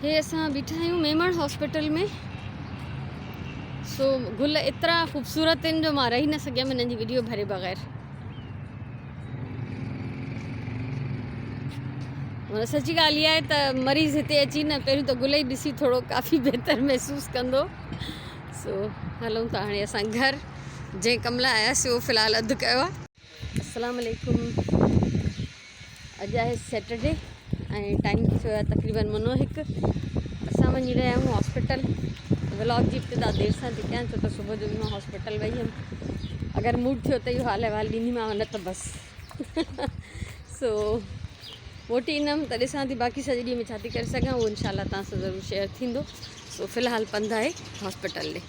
هي اسان بيٺا آهيون ميمڻ هاسپيٽل ۾ سو گل ايترا خوبصورت آهن جو مان رهي نه سگهيم هنن جي وڊيو ڀري بغير معنيٰ سچي ڳالهه اها آهي ته مريض هتي اچي نه پهريون ته گل ئي ڏسي ٿورو ڪافي بهتر محسوس ڪندو سو هلون ٿا هاڻي اسان گهر جنهن ڪم لاء آياسي اهو في الحال اڌ ڪيو آهي السلام عليڪم اڄ آهي سيٽرڊي ۽ ٽائيم ٿيو آهي تقريبن منو هڪ اسان وڃي رهيا آهيون هاسپيٽل ولاگ جي ابتدا دير سان ٿي ڪيان ڇو ته صبح جو به مان هاسپيٽل وئي هيم اگر موڊ ٿيو ته اهو حال احوال ڏينديمانو نه ته بس سو موٽي ايندم ته ڏسان ٿي باقي سڄي ڏينهن ۾ ڇا ٿي ڪري سگهان اهو انشاء الله تان سان ضرور شيئر ٿيندو سو في الحال پنڌ آهي هاسپيٽل ڏي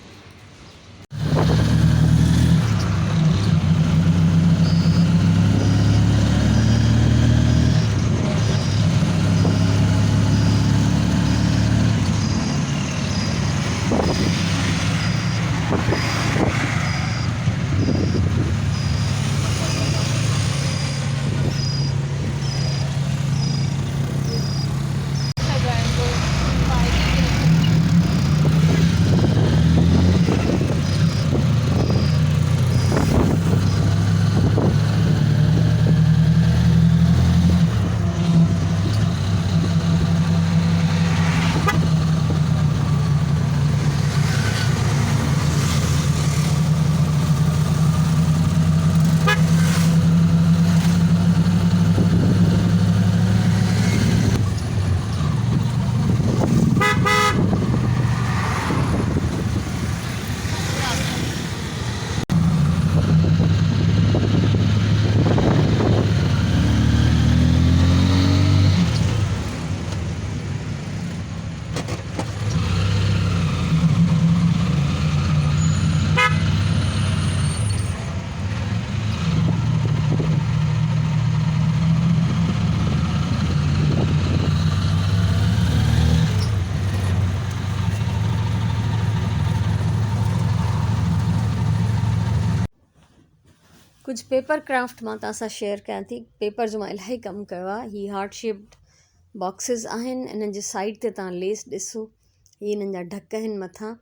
ڪجهه پيپر ڪرافٽ مان توهان سان شيئر ڪيان ٿي پيپر جو مان الاهي ڪم ڪيو آهي هي هارٽ شيپڊ باڪسز آهن انهن جي سائيڊ تي توهان ليس ڏسو هي انهن جا ڍڪ آهن مٿان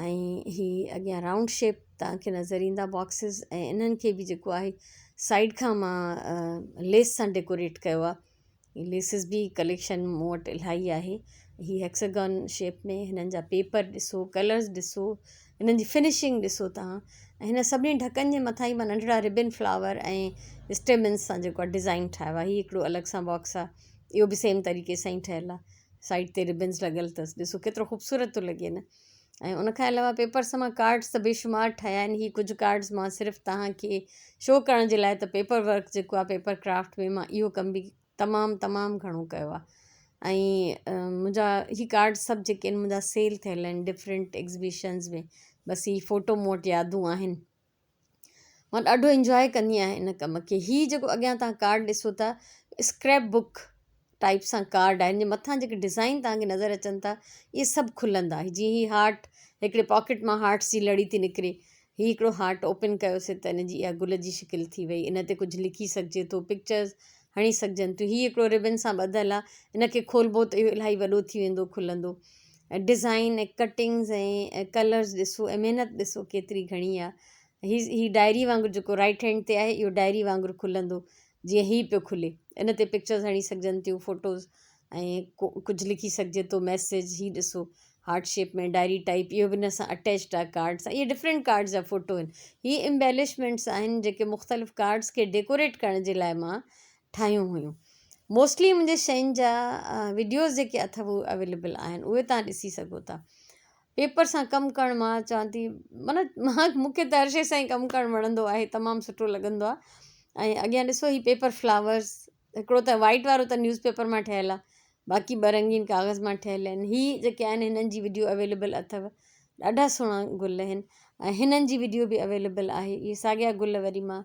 ۽ هي اڳيان رائونڊ شيپ توهان کي نظر ايندا باڪسز ۽ انهن کي به جيڪو آهي سائيڊ کان مان ليس سان ڊيڪوريٽ ڪيو آهي هي ليسز به ڪليڪشن مون وٽ الاهي آهي هي هيڪساگون شيپ ۾ هنن جا پيپر ڏسو ڪلرز ڏسو هنن جي فنشنگ ڏسو توهان ۽ هن سڀني ڍڪن جي مٿان ئي مان ننڍڙا ربن فلاور ۽ اسٽيمنس سان جيڪو آهي ڊزائن ٺاهيو آهي هي هڪڙو الڳ سان باڪس آهي اهو به سيم طريقي سان ئي ٺهيل آهي سائيڊ تي ربنس لڳل اٿس ڏسو ڪيترو خوبصورت ٿو لڳي نه ۽ ان کان علاوه پيپر سان مان ڪارڊس ته بيشمار ٺاهيا آهن هي ڪجهه ڪارڊس مان صرف توهان کي شو ڪرڻ جي لاء ته پيپر ورڪ جيڪو آهي پيپر ڪرافٽ ۾ مان اهو ڪم به تمام تمام گهڻو ڪيو آهي ۽ منهنجا هي ڪارڊ سڀ جيڪي آهن منهنجا سيل ٿيل آهن ڊفرنٽ ايگزبيشنز ۾ بس هي فوٽو مون وٽ يادون آهن مان ڏاڍو انجواء ڪندي آهيان ان ڪم کي هي جيڪو اڳيان توهان ڪارڊ ڏسو ٿا اسڪريپ بڪ ٽائپ سان ڪارڊ آهي ان جي مٿان جيڪي ڊزائن توهان کي نظر اچن ٿا اهي سڀ کلندا جيئن هي هارٽ هڪڙي پاڪيٽ مان هارٽس جي لڙي ٿي نڪري هي هڪڙو هارٽ اوپن ڪيوسي ته ان جي اها گل جي شڪل ٿي وئي ان تي ڪجهه لکي سگهجي ٿو پڪچرز هڻي سگهجن ٿيون هي هڪڙو ربن سان ٻڌل آهي ان کي کولبو ته اهو الاهي وڏو ٿي ويندو کلندو ۽ ڊزائين ۽ ڪٽنگز ۽ ڪلرز ڏسو ۽ محنت ڏسو ڪيتري گهڻي آ هي هي ڊائري وانگر جيڪو رائٽ هينڊ تي آهي اهو ڊائري وانگر کلندو جيئن هي پيو کلي ان تي پڪچرز هڻي سگهجن ٿيون فوٽوز ۽ ڪجهه لکي سگهجي ٿو ميسيج هي ڏسو هارٽ شيپ ۾ ڊائري ٽائپ اهو به ان سان اٽيچڊ آ ڪارڊ سان اهي ڊفرنٽ ڪارڊز جا فوٽو آهن هي امبيلشمينٽس آهن جيڪي مختلف ڪارڊز کي ڊيڪوريٽ ڪرڻ جي لاء مان ٺاهيون هيون موسٽلي منهنجي شين جا وڊيوز جيڪي اٿو اهي اويليبل آهن اهي تان ڏسي سگهو ٿا پيپر سان ڪم ڪرڻ مان چوان ٿي معنيٰ مان مونکي ته هر شي سان ئي ڪم ڪرڻ وڻندو آهي تمام سٺو لڳندو آهي ۽ اڳيان ڏسو هي پيپر فلاورس هڪڙو ته وائٽ وارو ته نيوز پيپر مان ٺهيل آهي باقي ٻه رنگين ڪاغذ مان ٺهيل آهن هي جيڪي آهن هنن جي وڊيو اويليبل اٿو ڏاڍا سهڻا گل آهن ۽ هنن جي وڊيو به اويليبل آهي اهي ساڳيا گل وري مان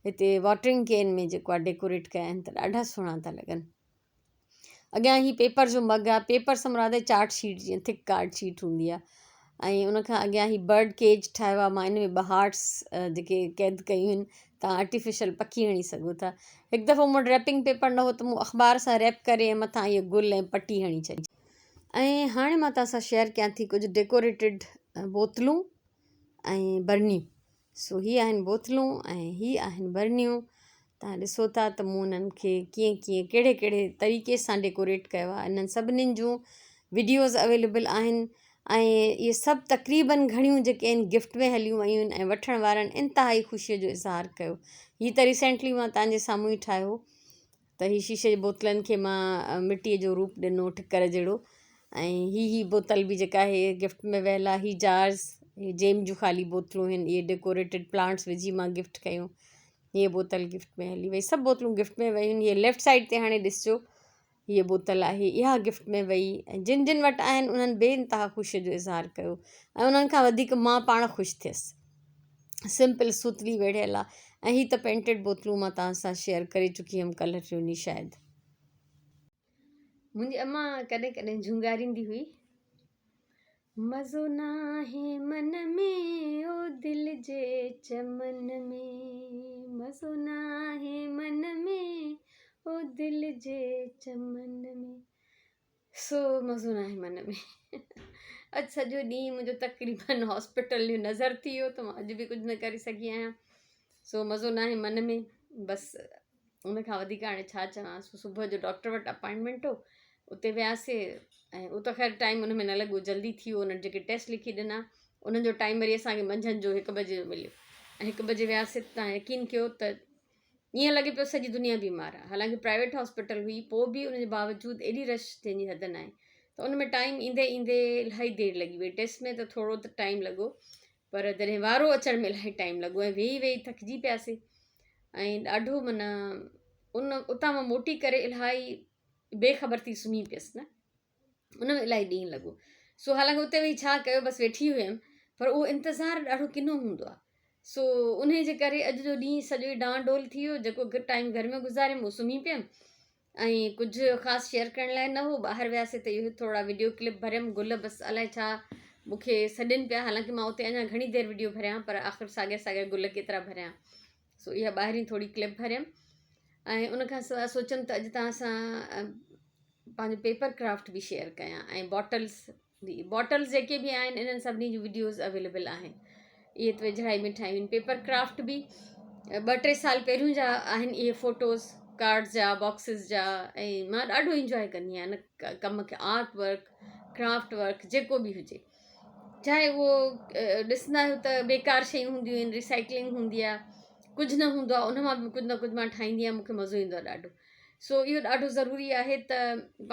هتي واٽرنگ ڪين ۾ جيڪو آهي ڊيڪوريٽ ڪيا آهن ته ڏاڍا سهڻا ٿا لڳن اڳيان هي پيپر جو مگ آهي پيپر سان مراد آهي چارٽ شيٽ جيئن ٿڪ ڪارڊ شيٽ هوندي آهي ۽ ان کان اڳيان هي برڊ ڪيج ٺاهيو آهي مان ان ۾ ٻه هارٽس جيڪي قيد ڪيون آهن تان آرٽيفيشل پکي هڻي سگهو ٿا هڪ دفعو مون وٽ ريپنگ پيپر نه هو ته مون اخبار سان ريپ ڪري ۽ مٿان اهي گل ۽ پٽي هڻي ڇڏي. ۽ هاڻي مان توهان سان شيئر ڪيان ٿي ڪجهه ڊيڪوريٽيڊ بوتلون ۽ برنيون سو هي آهن بوتلون ۽ هي آهن برنيون توهان ڏسو ٿا ته مون انهن کي ڪيئن ڪيئن ڪهڙي ڪهڙي طريقي سان ڊيڪوريٽ ڪيو آهي انهن سڀنين جون وڊيوز اويليبل آهن ۽ اهي سڀ تقريبن گهڻيون جيڪي آهن گفٽ ۾ هليون ويون آهن ۽ وٺڻ وارن انتهائي خوشيء جو اظهار ڪيو هي ته ريسينٽلي مان توهان جي سامهون ئي ٺاهيو ته هي شيشي جي بوتلن کي مان مٽيء جو روپ ڏنو ٺڪر جهڙو ۽ هي هي بوتل به جيڪا آهي گفٽ ۾ ويل آهي هي جارز هي جيم جون خالي بوتلون آهن اهي ڊيڪوريٽيڊ پلانٽس وجهي مان گفٽ ڪيون هيء بوتل گفٽ ۾ هلي وئي سڀ بوتلون گفٽ ۾ ويون هيء ليفٽ سائيڊ تي هاڻي ڏسجو هيء بوتل آهي اها گفٽ ۾ وئي ۽ جن جن وٽ آهن انهن بي انتها خوشيء جو اظهار ڪيو ۽ انهن کان وڌيڪ مان پاڻ خوش ٿيس سمپل سوتلي ويڙهيل آ ۽ هي ته پينٽيڊ بوتلون مان توهان سان شيئر ڪري چڪي هيم ڪلهه ٽيون ڏينهن شايد. منهنجي امان ڪڏهن ڪڏهن جهونگاريندي هئي. مزو ناهي من ۾ او دل جي چمن ۾ مزو ناهي من ۾ او دل جي چمن ۾. سو مزو ناهي من ۾. اڄ سڄو ڏينهن منهنجو تقريبن هاسپيٽل جو نظر ٿي ويو ته مان اڄ به ڪجهه نه ڪري سگهي آهيان سو مزو ناهي من ۾ بس ان کان وڌيڪ هاڻي ڇا چوان سو صبح جو ڊاڪٽر وٽ اپائنٽمينٽ هو اتي وياسي ۽ اهو ته خير ٽائيم ان ۾ نه لڳو جلدي ٿي ويو انهن جيڪي ٽيسٽ لکي ڏنا انهن جو ٽائيم وري اسانکي منجهند جو هڪ بجي جو مليو ۽ هڪ بجي وياسي ته تان يقين ڪيو ته ائين لڳي پيو سڄي دنيا بيمار آهي حالانڪه پرائيويٽ هاسپيٽل هئي پوء به ان جي باوجود ايڏي رش جنهن جي حد ناهي ته ان ۾ ٽائيم ايندي ايندي الاهي دير لڳي وئي ٽيسٽ ۾ ته ٿورو ته ٽائيم لڳو پر جڏهن وارو اچڻ ۾ الاهي ٽائيم لڳو ۽ ويهي ويهي ٿڪجي پياسي ۽ ڏاڍو معنيٰ ان اتان مان موٽي ڪري الاهي بي خبر ٿي سمهي پيس نه ان ۾ الاهي ڏينهن لڳو سو حالانڪه اتي ويهي ڇا ڪيو بس ويٺي هيم پر اهو انتظار ڏاڍو ڪنو هوندو آهي سو انهي جي ڪري اڄ جو ڏينهن سڄو ئي ڊان ڊول ٿي ويو جيڪو ٽائيم گهر ۾ گذاريم اهو سمهي پيم ۽ ڪجهه خاص شيئر ڪرڻ لاء نه هو ٻاهر وياسي ته اهو ٿورا وڊيو ڪلپ ڀريم گل بس الائي ڇا مونکي سڏين پيا حالانڪه مان اتي اڃا گهڻي دير وڊيو ڀريان پر آخر ساڳيا ساڳيا گل ڪيترا ڀريان سو اها ٻاهرين ٿوري ڪلپ ڀريم ۽ ان کان سواء سوچيم ته اڄ توهان سان پنهنجو پيپر ڪرافٽ به شيئر ڪيان ۽ باٽلس به باٽلس جيڪي به آهن انهن سڀني جون وڊيوز اويليبل آهن اهي ته ويجهڙائي ۾ ٺاهيون آهن پيپر ڪرافٽ به ٻه ٽي سال پهريون جا آهن اهي فوٽوز ڪارڊز جا باڪسز جا ۽ مان ڏاڍو انجواء ڪندي آهيان ان ڪم کي آرٽ ورڪ ڪرافٽ ورڪ جيڪو به هجي چاهي اهو ڏسندا آهيو ته بيڪار شيون هونديون آهن ريسائيڪلنگ هوندي آهي ڪجهه نه هوندو آهي ان مان به ڪجهه نه ڪجهه مان ٺاهيندي آهيان مونکي مزو ايندو آهي ڏاڍو سو اهو ڏاڍو ضروري آهي ته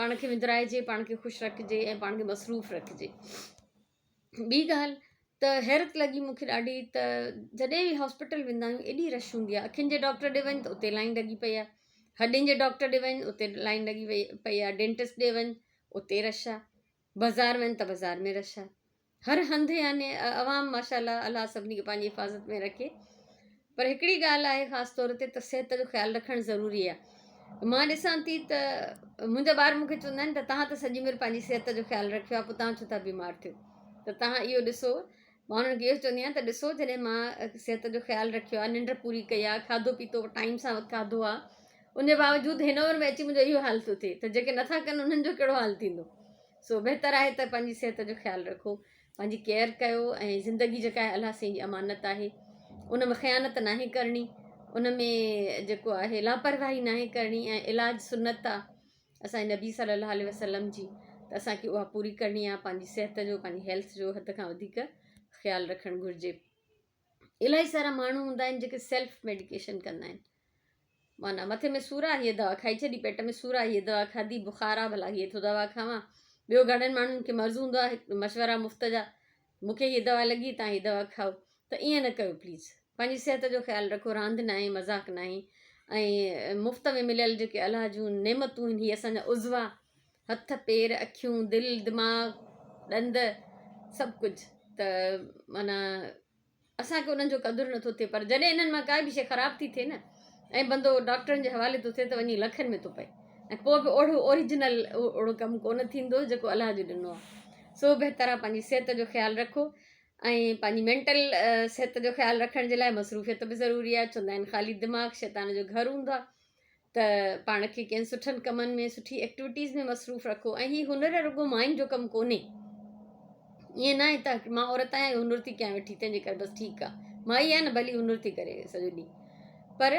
پاڻ کي وندرائجي پاڻ کي خوش رکجي ۽ پاڻ کي مصروف رکجي ٻي ڳالهه ته حيرت لڳي مونکي ڏاڍي ته جڏهن به هاسپيٽل ويندا آهيون ايڏي رش هوندي آهي اکين جي ڊاڪٽر ڏي وڃ ته اتي لائن لڳي پئي آهي هڏين جي ڊاڪٽر ڏي وڃ اتي لائن لڳي وئي پئي آهي ڊينٽسٽ ڏي وڃ اتي رش آهي بازار وڃ ته بازار ۾ رش آ. هر هنڌ يعني عوام ماشاء الله الله سڀني کي پنهنجي حفاظت ۾ رکي پر هڪڙي ڳالهه آهي خاص طور تي ته صحت جو خيال رکڻ ضروري آ مان ڏسان ٿي ته منهنجا ٻار مونکي چوندا آهن ته تهان ته سڄي عمر پنهنجي صحت جو خيال رکيو آ پوء تهان ڇو ٿا بيمار ٿيو ته تهان اهو ڏسو مان انهن کي اهو چوندي آهيان ته ڏسو جڏهن مان صحت جو خيال رکيو آهي ننڊ پوري ڪئي آهي کاڌو پيتو ٽائيم سان کاڌو آهي ان جي باوجود هن عمر ۾ اچي منهنجو اهو حال ٿو ٿئي ته جيڪي نٿا ڪن انهن جو ڪهڙو حال ٿيندو سو بهتر آهي ته پنهنجي صحت جو خيال رکو پنهنجي ڪيئر ڪيو ۽ زندگي جيڪا آهي الله سائين جي امانت آهي ان ۾ خيانت ناهي ڪرڻي ان ۾ جيڪو آهي لاپرواهي ناهي ڪرڻي ۽ علاج سنت آهي اسان جي نبي صلي الله عليه وسلم جي ته اسان کي اها پوري ڪرڻي آهي پنهنجي صحت جو پنهنجي هيلٿ جو حد کان وڌيڪ خيال رکڻ گهرجي الاهي سارا ماڻهو هوندا آهن جيڪي سيلف ميڊيڪيشن ڪندا آهن معنيٰ مٿي ۾ سور آهي هيء دوا کائي ڇڏي پيٽ ۾ سور آهي هيء دوا کاڌي بخار آهي ڀلا هيء ٿو دوا کاوان ٻيو گهڻن ماڻهن کي مرض هوندو آهي مشورا مفت جا مون کي هيء دوا لڳي تان هيء دوا کائو ته ائين نه ڪيو پليز پنهنجي صحت جو خيال رکو راند ناهي مذاق ناهي ۽ مفت ۾ مليل جيڪي الله جون نعمتون آهن هي اسان جا عضوا هٿ پير اکيون دل دماغ ڏند سڀ ڪجهه ته معنيٰ اسان کي انهن جو قدر نٿو ٿئي پر جڏهن انهن مان ڪا به شيء خراب ٿي ٿئي نه ۽ بندو ڊاڪٽرن جي حوالي ٿو ٿئي ته وڃي لکن ۾ ٿو پئي ۽ پوء به اوڙو اوريجنل اوڙو ڪم ڪونه ٿيندو جيڪو الله جو ڏنو آهي سو بهتر آهي پنهنجي صحت جو خيال رکو ۽ پنهنجي مينٽل صحت جو خيال رکڻ جي لاء مصروفيت به ضروري آهي چوندا آهن خالي دماغ شيطان جو گهر هوندو آهي ته پاڻ کي ڪنهن سٺن ڪمن ۾ سٺي ايڪٽيوٽيز ۾ مصروف رکو ۽ هي هنر رڳو ماين جو ڪم ڪونهي ائين نه آهي ته مان عورت آهيان هنر ٿي ڪيان ويٺي تنهنجي ڪري بس ٺيڪ آهي مائي آهي نه ڀلي هنر ٿي ڪري سڄو ڏينهن پر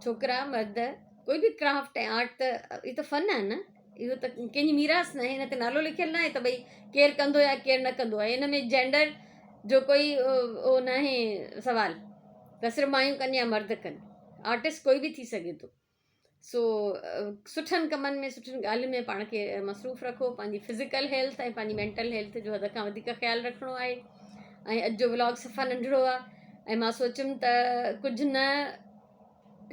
ڇوڪرا مرد ڪوئي به ڪرافٽ ۽ آرٽ ته هي ته فن آهي نه اهو ته ڪنهن جي ميراث نه آهي هن تي نالو لکيل نه آهي ته ڀئي ڪير ڪندو يا ڪير نه ڪندو آهي هن ۾ جينڊر جو ڪوئي اهو نه آهي سوال ته صرف مايون ڪن يا مرد ڪن آرٽسٽ ڪوئي به ٿي سگهي ٿو سو سٺن ڪمن ۾ سٺين ڳالهين ۾ پاڻ کي مصروف رکو پنهنجي فزيڪل هيلٿ ۽ پنهنجي مينٽل هيلٿ جو حد کان وڌيڪ خيال رکڻو آهي ۽ اڄ جو ولاگ صفا ننڍڙو آهي ۽ مان سوچيم ته ڪجهه نه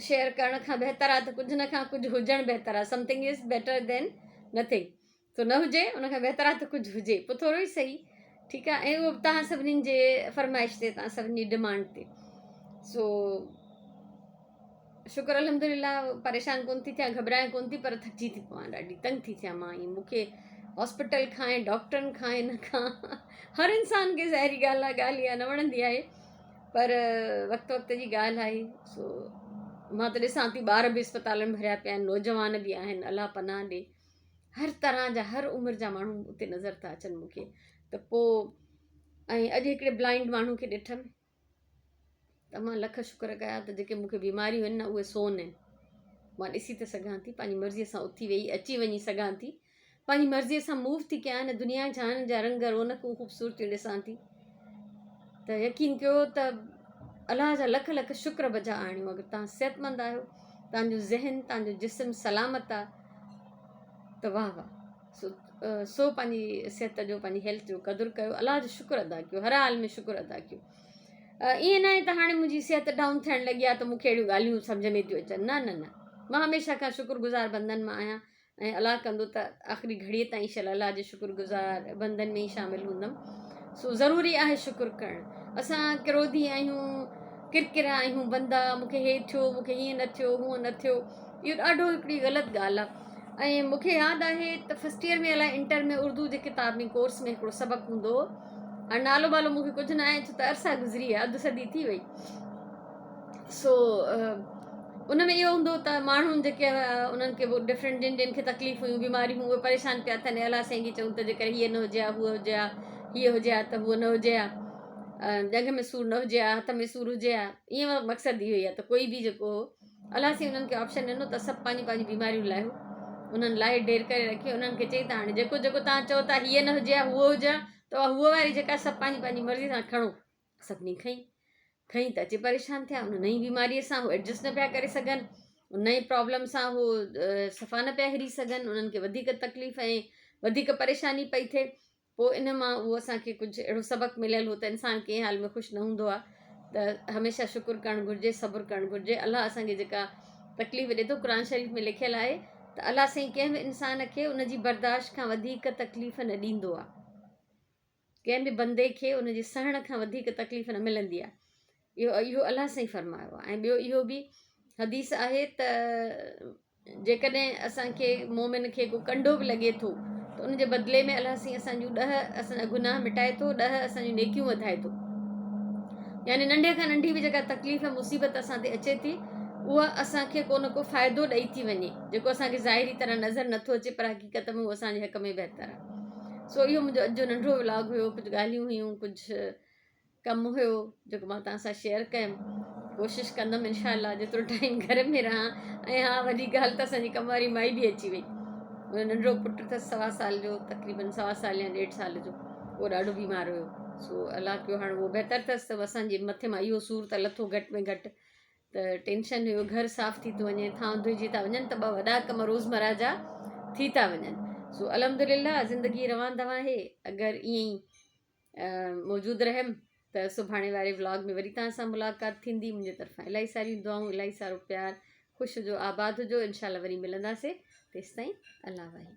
شيئر ڪرڻ کان بهتر آهي ته ڪجهه نه کان ڪجهه هجڻ بهتر آهي something is better than nothing سو نه هجي ان کان بهتر آهي ته ڪجهه هجي پوء ٿورو ئي سهي ٺيڪ آهي ۽ اهو به توهان سڀني جي فرمائش تي توهان سڀني جي ڊمانڊ تي سو شڪر الحمد لله پريشان ڪون ٿي ٿيان گهٻرايان ڪون ٿي پر ٿڪجي ٿي پوان ڏاڍي تنگ ٿي ٿيان مان ائين مونکي هاسپيٽل کان ۽ ڊاڪٽرن کان هن کان هر انسان کي ظاهري ڳالهه آهي ڳالهه اها نه وڻندي آهي پر وقت وقت جي ڳالهه آهي سو مان ته ڏسان ٿي ٻار به اسپتالن ڀريا پيا آهن نوجوان به آهن الله پناهه ڏي هر طرح جا هر عمر جا ماڻهو اتي نظر ٿا اچن مون کي ته پوء ۽ اڄ هڪڙي بلائنڊ ماڻهو کي ڏٺم ته مان لک شڪر ڪيا ته جيڪي مون کي بيماريون آهن نه اهي سون آهن مان ڏسي ته سگهان ٿي پنهنجي مرضيء سان اٿي ويهي اچي وڃي سگهان ٿي پنهنجي مرضيء سان موو ٿي ڪيان هن دنيا جهان جا رنگ رونقون خوبصورتيون ڏسان ٿي ته يقين ڪيو ته الله جا لک لک شڪر بجا آڻيو اگر تان صحتمند آهيو تان جو ذهن تان جو جسم سلامت آهي ته واهه واهه سو سو پنهنجي صحت جو پنهنجي هيلٿ جو قدر ڪيو الله جو شڪر ادا ڪيو هر حال ۾ شڪر ادا ڪيو ائين نه آهي ته هاڻي منهنجي صحت ڊائون ٿيڻ لڳي آهي ته مونکي اهڙيون ڳالهيون سمجھ ۾ ٿيون اچن نه نه نه مان هميشه کان شڪر گذار بندن مان آهيان ۽ الله ڪندو ته آخري گهڙيء تائين شل الله جي شڪر گذار بندن ۾ ئي شامل هوندم. سو ضروري آهي شڪر ڪرڻ. اسان ڪروڌي آهيون، ڪرڪرا آهيون، بندا مون کي هي ٿيو، مون کي هيئن نه ٿيو، هونئن نه ٿيو. اهو ڏاڍو هڪڙي غلط ڳالهه آهي. ۽ مون کي ياد آهي ته فرسٽ ايئر ۾ الائي انٽر ۾ اردو جي ڪتاب ۾ ڪورس ۾ هڪڙو سبق هوندو هو. هاڻي نالو ٻالو مون کي ڪجهه نه آهي ڇو ته عرصا گذري ويا، اڌ صدي ٿي وئي. سو ان ۾ اهو هوندو ته ماڻهن جيڪي انهن کي ڊفرنٽ جن جن کي تڪليف هيون بيماريون هيون اهي پريشان پيا ٿين الله سائين کي چون ته جيڪر هيء نه هجي ها هوء هجي ها هيء هجي ها ته هوء نه هجي ها ڄنگهه ۾ سور نه هجي ها هٿ ۾ سور هجي ها ائين مقصد اهو ئي آهي ته ڪوئي به جيڪو هو الله سائين انهن کي آپشن ڏنو ته سڀ پنهنجون پنهنجون بيماريون لاهيو انهن لاهي ڍير ڪري رکيو انهن کي چئي ته هاڻي جيڪو جيڪو توهان چئو ٿا هيء نه هجي ها هوء هجي ها ته هوء واري جيڪا سڀ پنهنجي پنهنجي مرضي سان کڻو سڀني کنئي کنئي ته اچي پريشان ٿيا ان نئين بيماريء سان هو ايڊجسٽ نه پيا ڪري سگهن ان نئين پرابلم سان هو صفا نه پيا هري سگهن انهن کي وڌيڪ تڪليف ۽ وڌيڪ پريشاني پئي ٿئي پوء ان مان اهو اسانکي ڪجهه اهڙو سبق مليل هو ته انسان ڪنهن حال ۾ خوش نه هوندو آهي ته هميشه شڪر ڪرڻ گهرجي صبر ڪرڻ گهرجي الله اسانکي جيڪا تڪليف ڏي ٿو قرآن شريف ۾ لکيل آهي ته الله سائين ڪنهن به انسان کي ان جي برداشت کان وڌيڪ تڪليف نه ڏيندو آهي ڪنهن به بندي کي ان جي سهڻ کان وڌيڪ تڪليف نه ملندي آهي اهو اهو الله سائين فرمايو آهي ۽ ٻيو اهو به حديث آهي ته جيڪڏهن اسانکي مومن کي ڪو ڪنڊو به لڳي ٿو ته ان جي بدلي ۾ الله سائين اسانجون ڏهه اسانجا گناهه مٽائي ٿو ڏهه اسانجون نيڪيون وڌائي ٿو يعني ننڍي کان ننڍي به جيڪا تڪليف مصيبت اسان تي اچي ٿي اها اسانکي ڪو نه ڪو فائدو ڏئي ٿي وڃي جيڪو اسانکي ظاهري طرح نظر نٿو اچي پر حقيقت ۾ اهو اسانجي حق ۾ بهتر آهي سو اهو منهنجو اڄ جو ننڍڙو ولاگ هيو ڪجهه ڳالهيون هيون ڪجهه ڪم هيو جيڪو مان توهان سان شيئر ڪيم ڪوشش ڪندم انشاء الله جيترو ٽائيم گهر ۾ رهان ۽ ها وڏي ڳالهه ته اسانجي ڪم واري مائي به اچي وئي منهنجو ننڍڙو پٽ اٿس سوا سال جو تقريبن سوا سال يا ڏيڍ سال جو اهو ڏاڍو بيمار هيو سو الله ڪيو هاڻي اهو بهتر اٿس ته اسانجي مٿي مان اهو سور ته لٿو گهٽ ۾ گهٽ ته ٽينشن هيو گهر صاف ٿي ٿو وڃي ٿانو ڌوئجي ٿا وڃن ته ٻه وڏا ڪم روزمره جا ٿي ٿا وڃن سو الحمد لله زندگي روان دوان آهي اگر ائين ئي موجود رهيم ته سڀاڻي واري ولاگ ۾ وري توهان سان ملاقات ٿيندي منهنجي طرفان الاهي ساريون دعائون الاهي سارو پيار خوش هجو آباد هجو انشاء الله وري ملنداسي تيستائين الله واهي.